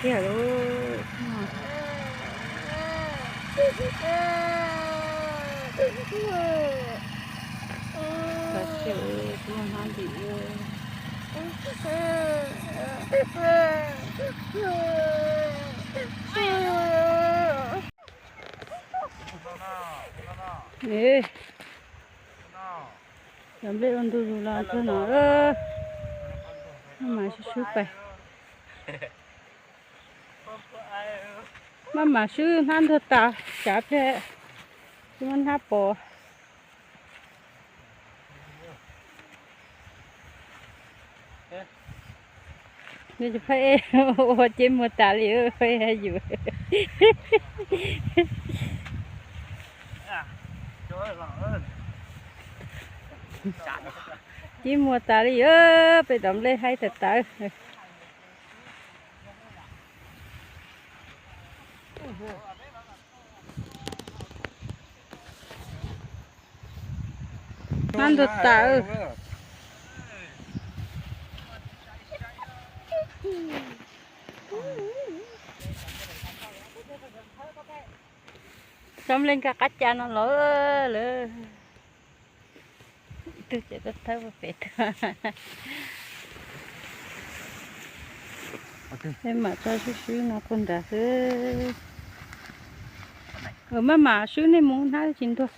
Tiag lauj. Khav tsheb kuj muaj hnab ntim. Cov nplej ua ntu zus los ntsuag no. Maj mam swb swb pais. Maj mam swb hnab ntsuag tas, tsav pliag tsis muaj hnab pov. Nws phaj ej ua ces muag tas li, phaj ej hais yus. Ces muag tas li, peb tom nplej haib tawv tawv. Hnab ntsuag tas. Txhob nplej nkag qab ca no los lawm. Ib tug ces thawb pem tag. Peb mam tso swb swb no puag nrad xwb. Maj mam swb nej mus hnab tsis ntuag.